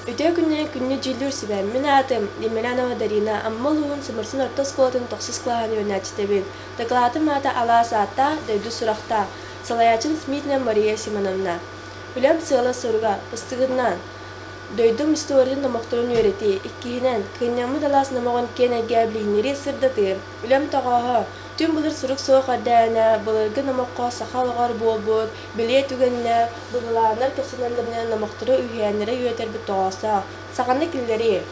Үтүө күнүнэн күннү дьүүллүүр сүбэ. Мин аатым Емельянова Дарина, Амма улууһун Сымырсын орто оскуолатын тохсус кылааһын үөрэнээччитэбин. Дакылаатым аата Алаас ааттаах, дойду сурахтаах. Салайааччым Смитина Мария Симоновна. Үлэм сыала-соруга, быстыгынан, дойдум историятын номохторун үөрэтии, иккиһинэн, кыынньаммыт алаас номоҕун киэн эйгэ билиһиннэрии сырдатыы, үлэм тоҕооһо, түҥ былыр сурук суох эрдэҕинэ былыргы номоххо саха олоҕор буолбут бэлиэ түгэннэ быһылааннар кэпсэнэллэринэн номохтору үһүйээннэрэ үөрэтэрбит тоҕоостоох, саханы киллэрии.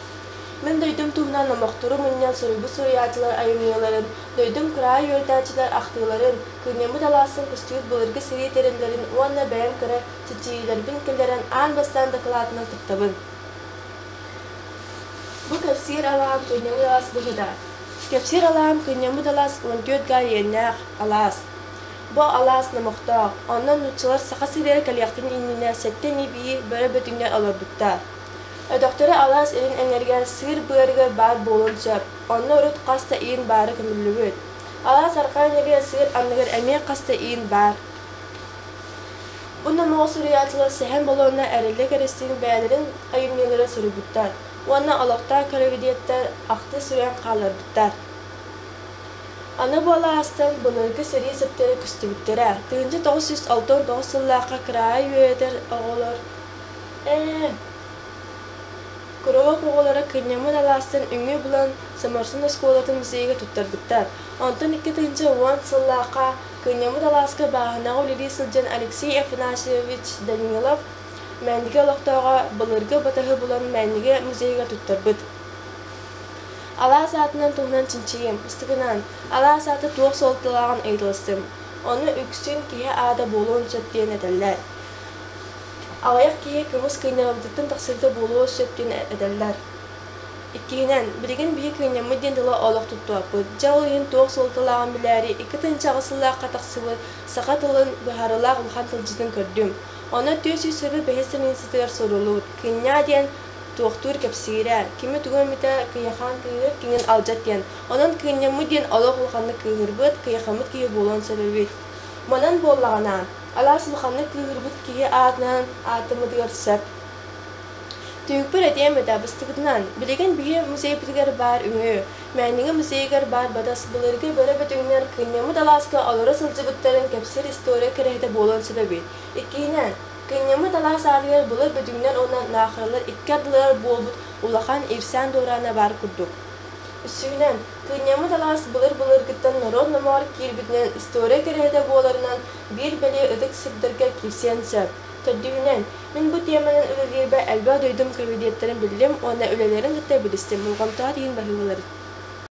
Мин дойдум туһунан номохтору мунньан суруйбут суруйааччылар айымньыларын, дойдум кыраайы үөрэтээччилэр ахтыыларын, кыынньаммыт алаастан көстүбүт былыргы сэрии тэриллэрин уонна бэйэм кыра чинчийиилэрбин киллэрэн аан бастаан дакылаатынан кыттабын. Бу кэпсиир алаам кыынньаммыт алаас быһыыта. Кэпсиир алаам кыынньаммыт алаас 14 га иэннээх алаас. Бу алаас номохтоох, онно нууччалар Саха сиригэр кэлиэхтэрин иннинэ сэттэ ини-бии бөрө бөтүҥҥэ олорбуттар. Өтөхтөрө алаас илин эҥэригэр сыыр быарыгар баар буолуон сөп, онно урут хас да иин баара көмүллүбүт. Алаас арҕаа эҥэригэр сыыр анныгар эмиэ хас да иин баар. Бу номоҕу суруйааччылар Сэһэн Болуонна Эрэллэ Кэристиин бэйэлэрин айымньылара суруйбуттар уонна олохтоох краеведеттэр ахтыы суруйан хаалларбыттар. Аны бу алаастан былыргы сэрии сэптэрэ көстүбүттэрэ. 1969 сыллаахха кыраайы үөрэтэр оҕолор ээ Куруһуок оҕолоро кынньаммыт алаастан үҥүү булан Соморсун оскуолатын музейыгар туттарбыттар. Онтон 2010 сыллаахха кынньаммыт алааска бааһынаҕа үлэлии сылдьан Алексей Афанасьевич Данилов Мээндиги олохтооҕо былыргы батаһы булан Мээндиги музейыгар туттарбыт. Алаас аатынан туһунан чинчийиим, ыстыкынан, алаас аата туох суолталааҕын ыйыталастым. Ону үксүн киһи аата буолуон сөп диэн этэллэр. Аҕыйах киһи кымыс кыынньалабытыттан тахсыбыта буолуо сөп диэн этэллэр. Иккиһинэн, билигин биһи кыынньаммыт диэн тылы олох туттубаппыт. Дьэ ол иһин туох суолталааҕын билээри 2008 сыллаахха тахсыбыт саха тылын быһаарыылаах улахан тылдьытын көрдүм. Онно 425 страницатыгар суруллубут «Кынньаа» диэн туохтуур кэпсиирэ, кими тугу эмитэ кыйахаан кыыһыр, кинин алдьат диэн. Онон кыынньаммыт диэн олох улаханнык кыыһырбыт, кыйахаммыт киһи буолуон сөп эбит. Манан буоллаҕына, алаас улаханнык кыыһырбыт киһи аатынан ааттаммытыгар сөп. Түмүкпэр этиэм этэ, быстыбытынан, билигин биһи музейбытыгар баар үҥүү, Мээнниҥэ музейыгар баар батас былыргы бөрө бөтүҥнэр кынньаммыт алааска олоро сылдьыбыттарын кэпсиир история кэрэһитэ буолуон сөп эбит. Иккиһинэн, кынньаммыт алаас аатыгар былыр бөтүҥнэр уонна наахаралар икки ардыларыгар буолбут улахан иирсээн дуораана баар курдук. Үсүһүнэн, кынньаммыт алаас былыр-былыргыттан норуот номоҕор киирбитинэн история кэрэһитэ буоларынан биир бэлиэ ытык сирдэргэ киирсиэн сөп. Төрдүһүнэн, мин бу тиэмэнэн үлэлиирбэр элбэх дойдум краеведеттэрин биллим уонна үлэлэрин кытта билистим, болҕомтоҕо тиийин баһыыбалар.